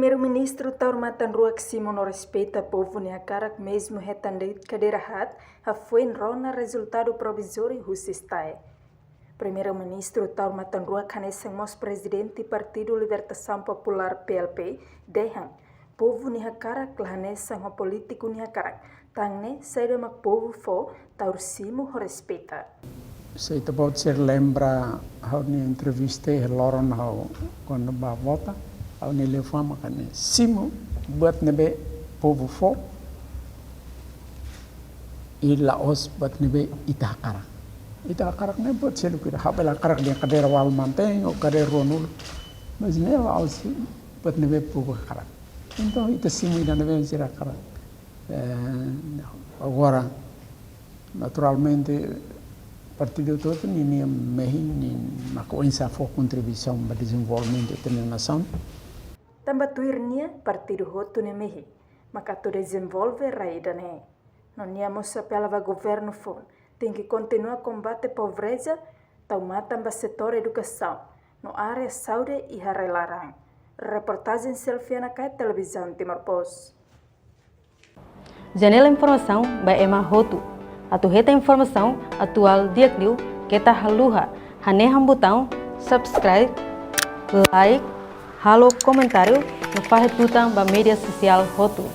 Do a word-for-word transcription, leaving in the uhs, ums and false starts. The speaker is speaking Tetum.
Primeiru-Ministru Taur Matan Ruak simu no respeita povu nia hakarak mezmu hetan de'it kadeira haat, hafoin rona rezultadu provizóriu husi STAE. Primeiru-Ministru Taur Matan Ruak hanesan mós Prezidente Partidu Libertasaun Populár, P L P, dehan povu nia hakarak la hanesan ho polítiku nia hakarak, tan ne'e saida mak povu fó, Taur simu ho respeita. Se ita-boot sira lembra ha'u-nia entrevista iha loron ha'u kuandu bá vota, ha'u-nia liafuan mak ne'e: simu buat ne'ebé povu fó, i la'ós buat ne'ebé ita hakarak. Ita hakarak ne'e buat seluk ida. Ha'u bele hakarak dehan kadeira ualu mantein, ou kadeira ruanulu. Mas ne'e la'ós buat ne'ebé povu hakarak. Entaun, ita simu ida ne'ebé sira hakarak. Eh, agora, naturalmente, partidu hotu-hotu ninia mehi, nia mak oinsá fó kontribuisaun ba dezenvolvimentu ita-nia nasaun. Tanba tuir nia, partidu hotu nia mehi mak atu dezenvolve rai ida-ne'e. No nia mós apela ba governu foun, tenke kontinua kombate pobreza, tau matan ba setór edukasaun no área saúde iha rai-laran. Reportajen Selviana Kai, Televizaun Timor Post. Janela informasaun ba ema hotu. Atu hetan informasaun atuál di'ak liu, keta haluha hanehan butaun subscribe, like, halo komentáriu no fahe tutan ba média sosiál hotu.